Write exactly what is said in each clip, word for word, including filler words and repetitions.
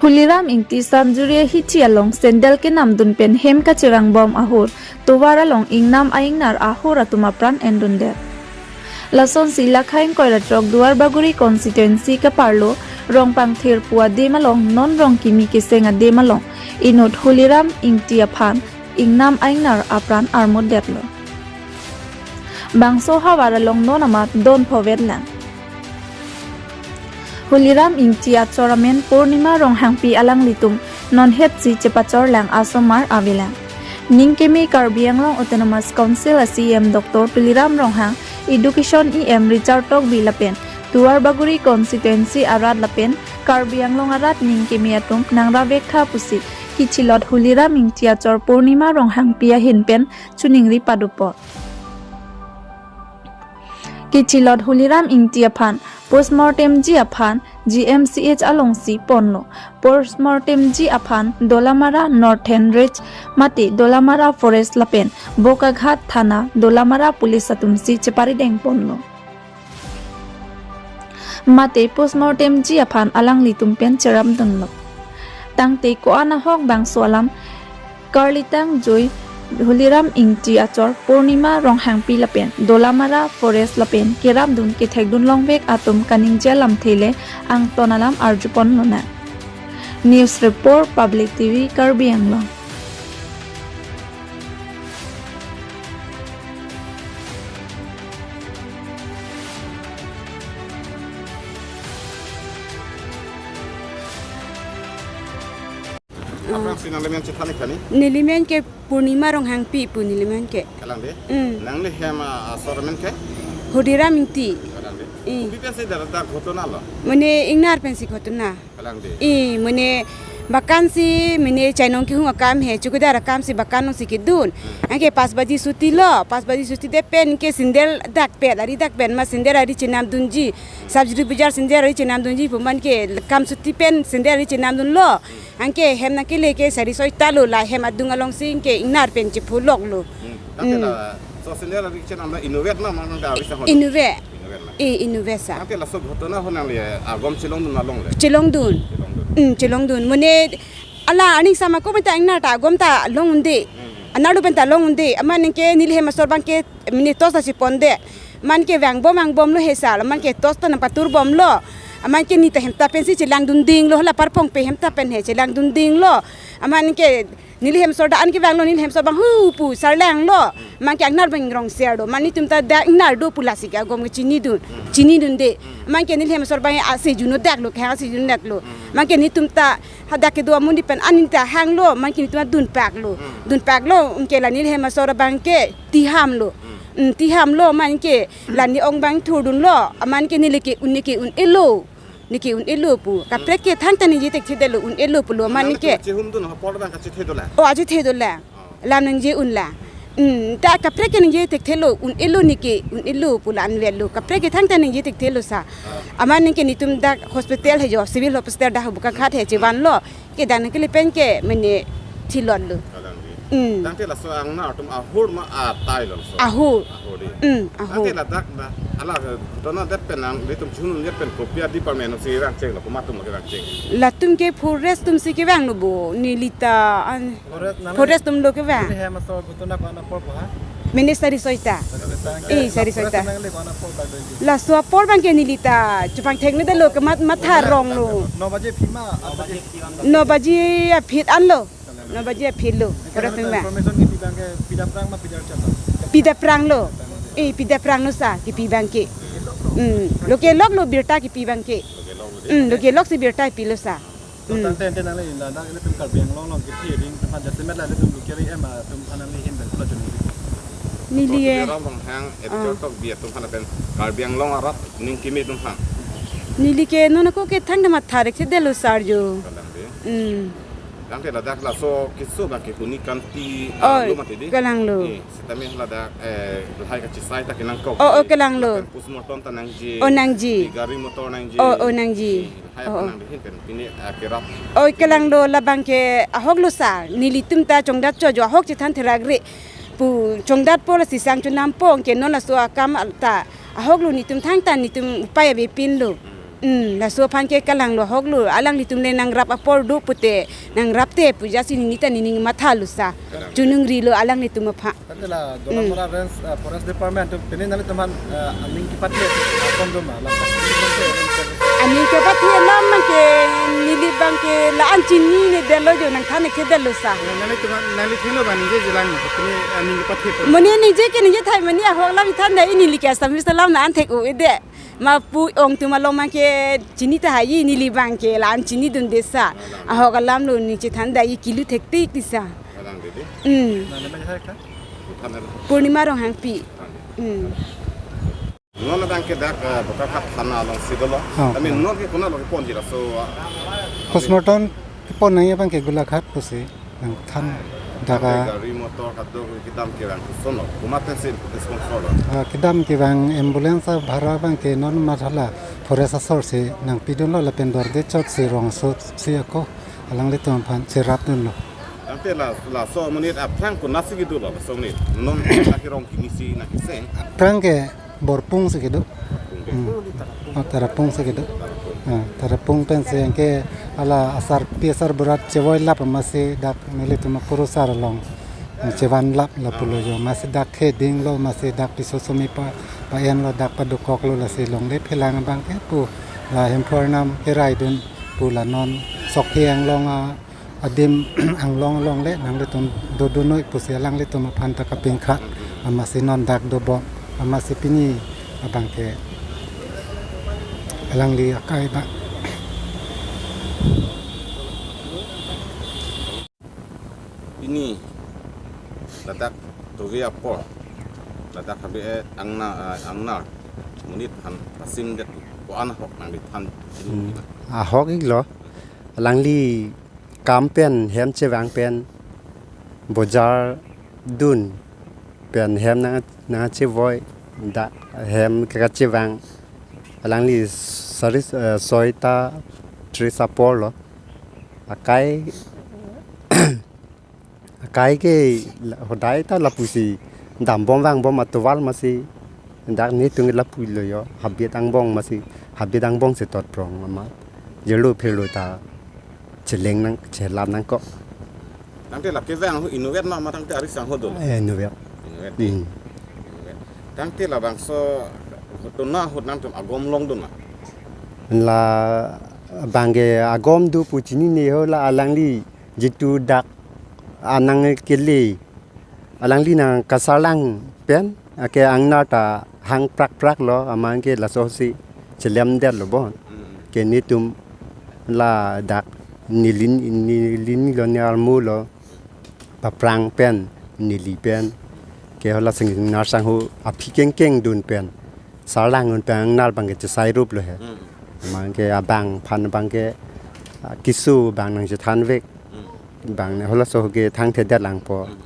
Huliram Ingti Sanjuri ahithi along sandal kenamdun pen hem kachirangbom ahut tovar along ingnam a-ingnar ahur atum apran endundet. Lasonsi Lakhaing Koiratrok Duarbagori constituency kaparlo Rongpangthir pu adem along non Rongkimi keseng adem along inut Huliram Ingti aphan ingnam a-ingnar apran armutdetlo. Bangso havar along non amat don phovetlang. Huliram Ingti achor amen Purnima Ronghangpi alanglitum non hetsi chepachorlang asomar avelang. Ning keme Karbi Anglong Autonomous Council a-C E M Doctor Tuliram Ronghang, Education E M Richard Tokbi lapen Duarbagori constituency arat lapen Karbi Anglong arat ning keme atum nangravektha pusi kechilot Huliram Ingti achor Purnima Ronghangpi ahin pen choningri padopon. Kechilot Huliram Ingti aphan postmortem ji aphan G M C H alongsi ponlo. Postmortem ji aphan Dolamara Northern Range mate Dolamara Forest lapen Bokaghat Thana Dolamara Police atumsi cheparideng ponlo. Mate postmortem ji aphan alanglitum pen cheramdunlo. Tangte ko-an ahok bangso alam karlitang joi Huliram Ingti achor Purnima Ronghangpi lapen Dolamara Forest lapen keramdun kethekdun longvek atum kaningje alamthe le angton alam arjuponlonang. News Report, Public T V, Karbi Anglong. Aphrangsi nanglimen chethan ik tha ni? Nelimen ke Purnima Ronghangpi pu nelimen ke. Kalang de? Mm. Nangli hem, ah, asor amen ke? Huliram Ingti. Kalang de? Mm. Kopi pensi dak, dak ghotona lo? Mane ingnar pensi ghotona. Kalang de? I, mane bakan si, mane chainong kehung akam he, chowkidar akam si bakan alongsi kedun. Hmm. Anke pas baji chuti lo, pas baji chuti det pen ke sandal dak pen, ari dak pen ma sandal ari chenamdunji. Sabjuri bajar sandal ari chenamdunji pu man ke kam chuti pen sandal ari chenamdunlo. Hmm. Anke hem nangkele ke sari soita lo, la hem adung alongsi ke ingnar pen chepholoklo. Hmm. Tangte Hmm. laso sandal ari chenam la inutvet ma, ma nang da ari sa hon? Inutvet. Inutvet ma. Eh, inutvet sa. Tangte laso ghotona ahut nangli agom chelongdun ma longle? Chelongdun. Chelongdun. Hmm, chelongdun. Mane ala aning sama ko penta ingnar ta agom ta long un-e. Hmm. Anerlo penta long un-e. Amat ningke neli hem asor abang ke mane torch ta cheponde. Man ke vangbom vangbomlo he sar. Man ke torch ta nangpaturbomlo. Amat ke neli ta hem ta pensi chelangdundinglo. Hala parpong pe hem ta pen he chelangdundinglo. Amat ningke neli hem asor ta an kevanglo, neli hem asor abang hu pu sarlanglo. Hmm. Man ke ingnar abang rong ser do. Man netum ta dak ingnar do pu lasi ke agom ke chinidun. Hmm. Chinidunde. Hmm. Man ke neli hem asor abang ase juno daklo, ke ase juno daklo. Hmm. Man ke netum ta hadak kedo amonit pen an neli ta hanglo, man ke netum dunpaklo. Hmm. Dunpaklo, anke la neli hem asor abang ke tihamlo. Hmm. Hmm, tihamlo, man ke la ne-ong abang thurdunlo, man ke neli ke un, ne ke un-elo. Ne ke un-elo pu. Kaprek ke thangta ningje thekthedetlo un-elo pulo, man neli ke. Nangli chehumdun apor abang kachethedetlo? Oh, achethedetlo. Oh. La ningje unlo. Hmm, ta kaprek ke ningje thekthelo un-elo ne ke un-elo pu la-an avelo. Kaprek ke thangta ningje thekthelo sa. Ah. Amat ningke netum dak hospital he jo, civil hospital dak Bokaghat he chevanlo. Kedang nangkele pen ke mane thilotlo. Kalang di. Hmm. Tangte laso ingnar atum ahur ma atai lo laso? Ahur. Ahur di. Hmm, ahur. Tangte ladak na, ala ghotona det pen nanglitum chehumdun det pen kopi a-department si rangchenglo, komat atum lo kerangcheng? Latum ke forest atum si kevanglo bo, neli ta an Forest nang forest atum lo kevang. Neli hem asor ghotona ko-an apor ko ha? Mane sari soita. Sari soita. Eh, sari soita. Forest nangli ko-an apor ba do? Laso apor abang ke neli ta chepangtheknedetlo, kemat matha ronglo. Nong baje aphi ma, aat baje aphi an lo? Nong baje aphi an lo. Nong baje aphi lo. Forest abang. Information kipi abang ke pida aphrang ma pida archap? Pida aphrang lo. Eh, pida aphrang lo sa kipi abang ke. Hmm, loke lok lo birta kipi abang ke. Hmm, loke lok si birta pilo sa. So, hmm, tangte ante nangli ladak ilitum Karbi Anglong along kithi ring teman jasemet la ilitum lukeri em atum aphan nangli ahin pen pulo chun. Neli, eh, Tuliram Ronghang, ah, Editor Tokbi atum aphan lapen Karbi Anglong arat ning kimi atum aphan. Neli ke non ako ke thangta matha thekthedetlo sar jo. Kalang di. Hmm. Tangte ladak laso keso abang ke huni kanti, ah, oi, lo mati di? Kalanglo. Eh, sitame ladak, eh, lahai kachisai ta kenangkok. Oh, oh, di. Kalanglo. Lapen postmortem ta nangji. Oh, nangji. Di gari motor nangji. Oh, oh, nangji. Eh, Hai, oh, aphan oh, nangli ahin pen pine, ah, kerap. Oi, kalanglo, labang ke ahok lo sa, nelitum ta chongdat cho jo ahok chethan therak re pu chongdatpo lasi sang chonampo, anke non laso akam ta ahok lo, netum thangta netum upai avepinlo. Hmm. Hmm, laso aphan ke kalang lo ahok lo, alanglitum le nangrap apor do pute, nangrap te pu jasi nini ta nini matha lo sa. Chunungri lo alanglitum aphan. Tangte la Dolamara Range, uh, Forest Department atum pini nanglitum aphan, uh, aning kepathe ason do ma, la aning kepathe alam abang ke neli abang ke la-an chinine detlo jo, nangthan ke detlo sa. Nanglitum aphan, nangli thenglo abang ningje jilang ma, pini aning kepathe ason. Mane ningje ke ningje thai mane ahok alam than da, neli ke Assamese alam na an thek-o-e de. Ma pu ong atum along abang ke chini tahai, neli abang ke la-an chinidunde sa. Ahok alam lo, ne chethan dai kilu thektik ti sa. Alang didi. Hmm. Nangli mane hai kha? Than alo. Purnima Ronghangpi. Hmm. Non abang ke dak, eh, Bokajan thana alongsi dolo. Oh, I mean, oh. Non ke konat along keponji laso, ah, postmortem kepon nangji abang ke Golaghat pusi nangthan. Dak a gari motor kadokave kedam kevang koson lo, komat pensi sponsor lo? Ah, kedam kevang ambulance abhara abang ke non matha la forest asor si nangpidunlo lapen dorde chotsi rongso si ako alanglitum aphan cherapdunlo. Tangte la, laso amonit aphrang konatsi kedo lo, laso amonit? Non la kerong kinisi nangkeseng? Aphrang ke Borpung si kedo. Hmm. Oh, Tarapung si kedo. Ah, Tarapung pensi anke hala asarpi asarbura chevoilap amatsi dak nelitum akurusar along chevanlap lapulo jo. Amatsi dak kheding lo, amatsi dak piso sumi pa, pa-en lo, dak padokok lo, lasi longle phelang abang ke pu la Hemphu Arnam keraidun pu la non Sokhe Anglong a adim Anglong along le nanglitum dodunoi pusi alanglitum aphan ta kapingkha, amatsi non dak dobom, amatsi pini abang ke alangli akai abang. Pini ladak tovi apor, ladak habe, eh, angna, eh, angnar monit aphan pasim det ko-an ahok nangli than? Hmm. Ahok-iklo, alangli kam pen hem chevang pen bojar dun pen hem nang, nangchevoi, dak hem kekachevang alangli sari, eh, soi ta tris apor lo. Akai, akai ke la, hodai ta lapusi dambom vangbom atovar amatsi dak netum lapu lo jo, habit angbong amatsi, habit angbong si totprong amat. Jelo phelo ta cheleng nang, chelam nangkok. Tangte la kevang ahut inutvet ma, ma tangte arisang ahut do? Eh, inutvet. Inutvet. Hmm. Inutvet. Tangte labangso ahut do na, ahut nangtum agom longdun ma? La abang ke agom do pu chinine ho, la alangli jitu dak anang kele, alangli nangkasarlang pen ake angnar ta hang prak prak lo, amat ke laso si chelemdetlo bon. Mm. Ke netum ladak nelin, nelin lo, ne armu lo, paprang pen, neli pen, ke hala sing nar sangho aphi kengkeng dun pen, sarlang un pen angnar abang ke chesai rup lo he. Mm. Amat ke abang aphan abang ke, ah, keso abang nangchethanvek. Mm. Abang ne halaso ke thangthedetlang po. Mm.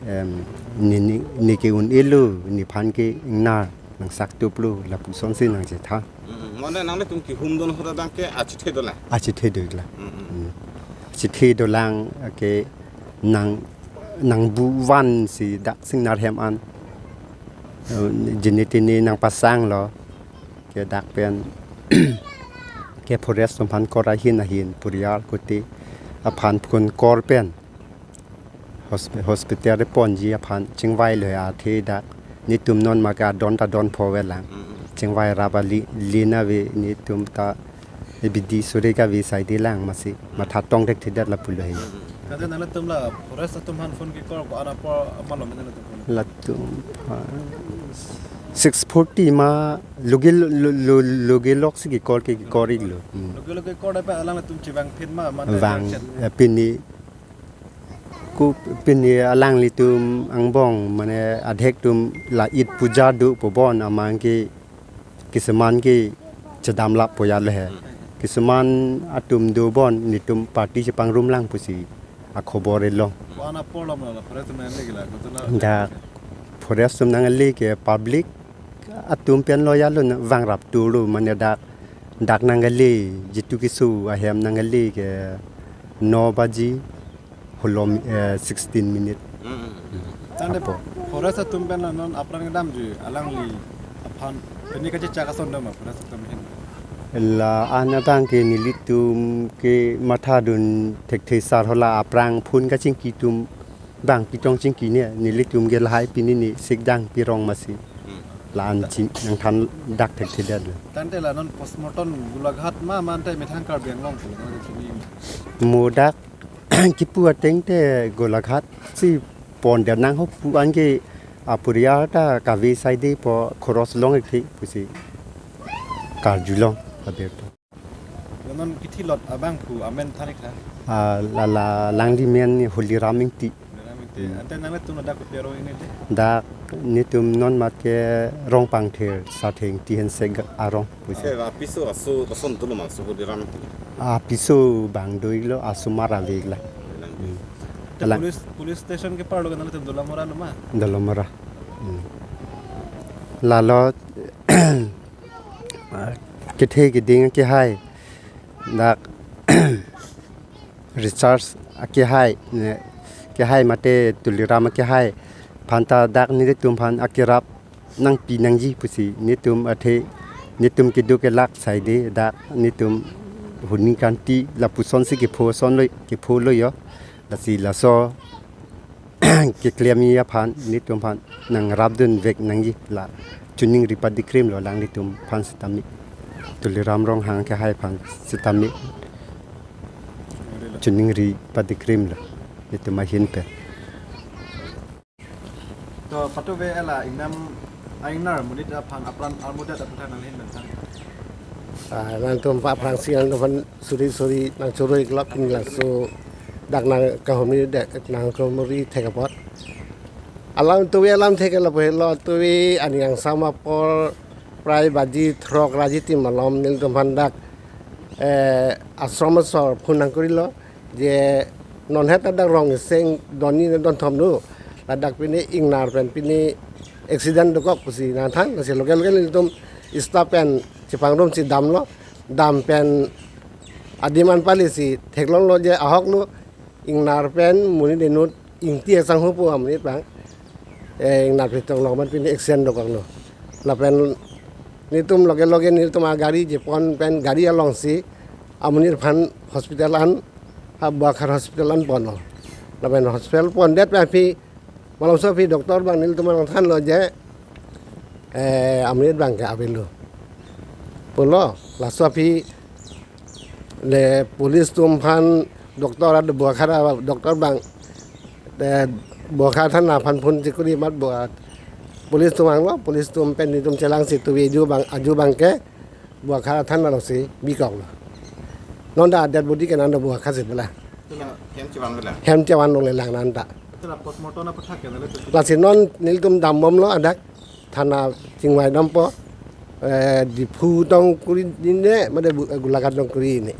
Em, ne, ne, ne ke un-elo, nephan ke ingnar nangsaktuplo, lapusonsi nangchethan. Mm, mane nanglitum kehumdun ahut abang ke achethe dolang? Achethe dolang. Mm, mm. Mm. Achethe dolang ke nang, nangbuvansi dak singnar hem an. Eh, jene tene nangpasang lo. Ke dak pen ke forest atum aphan kor ahin ahin puriar kuti aphan phun kor pen hosp-, hospital reponji aphan chingvai lo athe dak netum non ma ke adon ta don pho velang. Mm, mm. Chingvai rap ali lin ave netum ta A B D suri ka vi sai di lang masi matha tong thekthedet lapulo he. Kade nangtum la forest atum aphan phone kekor ko-an apor amat lo mene latum phone? Latum, ah, six forty ma loge lo, lo, lo, loge loksi kekor ke kekor-iklo. Hmm. Loge loge kor dapat alangtum chevang phin ma, mane vang, chet. Eh, pini ku pini alanglitum angbong mane adhek atum la Eid puja do pu bon amat ke kisuman ke chedamlap poya lo he. Kisuman atum do bon netum party chepangrumlang pusi akhobor elong. Ko-an apor lo ma la forest atum nangle ke la, ko-an la. Dak forest atum nangle ke public atum pen lo ya lo na, vangrap tu lo mane dak, dak nangle jitu keso ahem nangle ke no baji holom, eh, sixteen minute. Mm, mm. Tangte apo. Forest atum pen non apran kedamji alangli aphan pini kachechak ason do ma forest atum ahin? La-an abang ke nelitum ke mathadun thekthe sar, hala aphrang phone kachingki atum bang pitong chingki ne, nelitum ke lahai pini ne sikdang pirong masi. Hmm. La-an chin nangthan dak thekthe det lo. Tangte la non postmortem Golaghat ma, mate methang Karbi Anglong pulo ma chini. Mo dak kipu ateng te Golaghat si pon dia nang ho pu an ke apuria ta kave saide po khoros long ik thi pusi karjulong aber to. Non kithi lot abang pu amen than ik tha. Ah, la la Langli men ni Holiram Ingti. Holiram Ingti. Hmm. Ante nanglitum dak kopi arong ingni te? Dak netum non mat ke Rongpangther Satheng Tihense arong pusi. Ante la piso aso koson dolo ma so Holiram Ingti? Ah, piso bang do ik lo, asomar ave ik la. Hmm. Te la police, police station ke par lo ke nanglitum Dolamara lo ma? Dolamara. Hmm. Lalo, ah, kethe keding kehai, dak Richard akehai, ne, kehai mate Tuliram akehai aphan ta dak nelitum aphan akerap nangpi nangji pusi netum athe netum keduk kelak saide dak netum huni kanti lapuson si kepho son lo, kepho lo yo. Lasi laso keklem aphan netum aphan nangrapdun vek nangji la choningri padikrim lo alanglitum aphan sitame. Tuliram Ronghang kehai aphan sitame choningri padikrim lo netum ahin pen. To patuve ela ingnam a-ingnar monit aphan apran armudat aphan nanghin bentang. Ah, nangtum pa aphrangsi nangtum aphan suri suri nangchoro ik lo, pini laso dak nangkahumri det, nangkahumri thek apot. Alam tuve alam thek lapu helo tuve aning angsam apor prai baji throk ra ji tim malom nelitum aphan dak, eh, ashram asor phone nangkuri lo je non het dak rong iseng donni ne don thom nu. Ladak pini ingnar pen pini accident dokok pusi nangthan, lasi local local nelitum staff pen chepangrum si damlo, dam pen adim an pali si theklong lo je ahok lo ingnar pen monit inut Ingti asangho pu amonit bang, eh, ingnar pen tong lo man pini accident dokok lo. Lapen netum loge loge netum agari jepon pen gari along si amonit aphan hospital an, ha Bokajan hospital an pon lo. Lapen hospital pon det pen aphi malomso aphi doctor bang nelitum nangthan lo je, eh, amonit bang ke avelo pulo. Laso aphi le police atum aphan doctor ad Bokajan doctor bang, eh, Bokajan thana aphan phone chekuri mat bo, police atum vanglo, police atum pen netum chelang si tuve aju bang, aju bang ke Bokajan thana along si bikok lo. Non ta dead body ke nang ta Bokajan si bela. Hem, hem chevan bela. Hem chevan longle lang nang ta. Ante la postmortem aputhak ke nale tu. Lasi non nelitum dambom lo adak thana chingvai dampo, eh, Diphu tong kuri ne, mate bu-, eh, Golaghat tong kuri ne.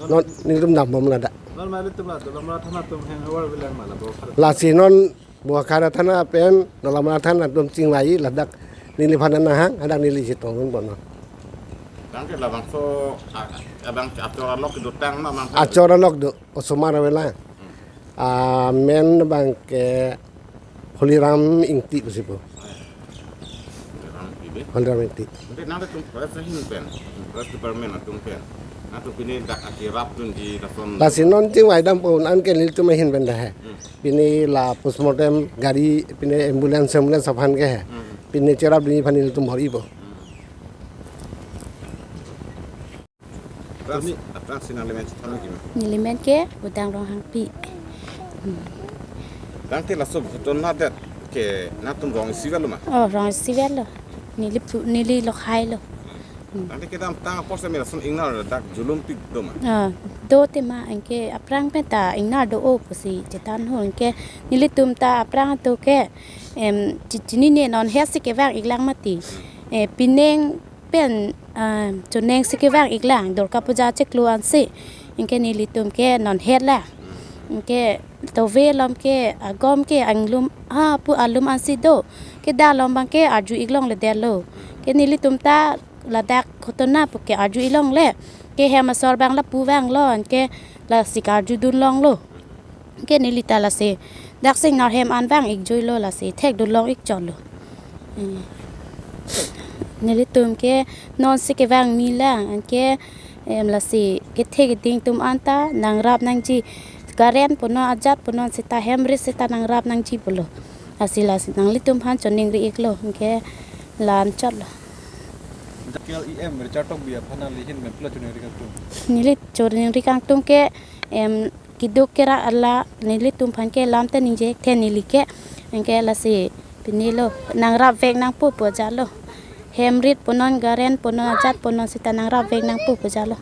Non nelitum dambom lo adak. Non mali tum la Dolamara thana atum hang havar bilang ma la Bokajan. Lasi non Bokajan thana pen Dolamara thana atum chingvai ladak neliphan nanghang, hadak neli chetong dun pon lo. Tangte labangso, a, abang achor alok do tang ma bang. Achor alok do, osomar avela. Hmm. Amen bang ke Holiram Ingti pusi pu. Holiram Ingti. Ante nangtum forest ahin pen, forest department atum pen, nangtum pini dak akerapdunji lason. Lasi non chingvai dampo, non ke nelitum ahin pen dah he. Hmm. Pini la postmortem gari, pini ambulance, ambulance aphan ke he. Hmm. Pini cherapdunji aphan nelitum bor-ipo. Hmm. Aphrangsi, aphrangsi nangli men chethan nangji ma? Neli men ke Udang Ronghangpi. Hmm. Tangte laso ghotona det ke nangtum rong isi vel lo ma? Oh, rong isi vel lo. Neli pu-, neli lokhai lo. Hmm. Tangte kedamtang apor sitame lason ingnar dak julumpik do ma? Ah, do tema, anke aphrang pen ta ingnar do-o pusi chethan ho, anke nelitum ta aphrang atum ke, em, chi-, chinine, non het si kevang ik lang mati. Eh, pining pen, ah, choneng si kevang ik lang, Durga Puja chiklo ansi. Anke nelitum ke non het la. Anke tuve alom ke, agom ke, anglum, ha, pu alum ansi do. Ke dak alom bang ke arju ik longle det lo. Ke nelitum ta ladak ghotona pu ke arju ik longle. Ke hem asor bang lapu vanglo, anke lasi karjudun longlo. Ke neli ta lasi dak si ingnar hem an vang ik jui lo, lasi thekdun long ik chot lo. Hmm. Nelitum ke non si kevang mi lang, anke em lasi kethe keding atum anta nangrap nangji. Garen punon ajat punon seta hem rit seta nangrap nangji pulo. Lasi lasi nanglitum aphan choningri iklo, anke la-an chotlo. K L E M Richard Tokbi aphan nangli ahin pen kopilo choningri kangtung? Neli choningri kangtung ke em keduk kerak ala nelitum aphan ke lam ta ningje the neli ke, anke lasi pini lo nangrap vek nangpo pu ajatlo. Hem rit punon garen punon ajat punon seta nangrap vek nangpo pu ajatlo.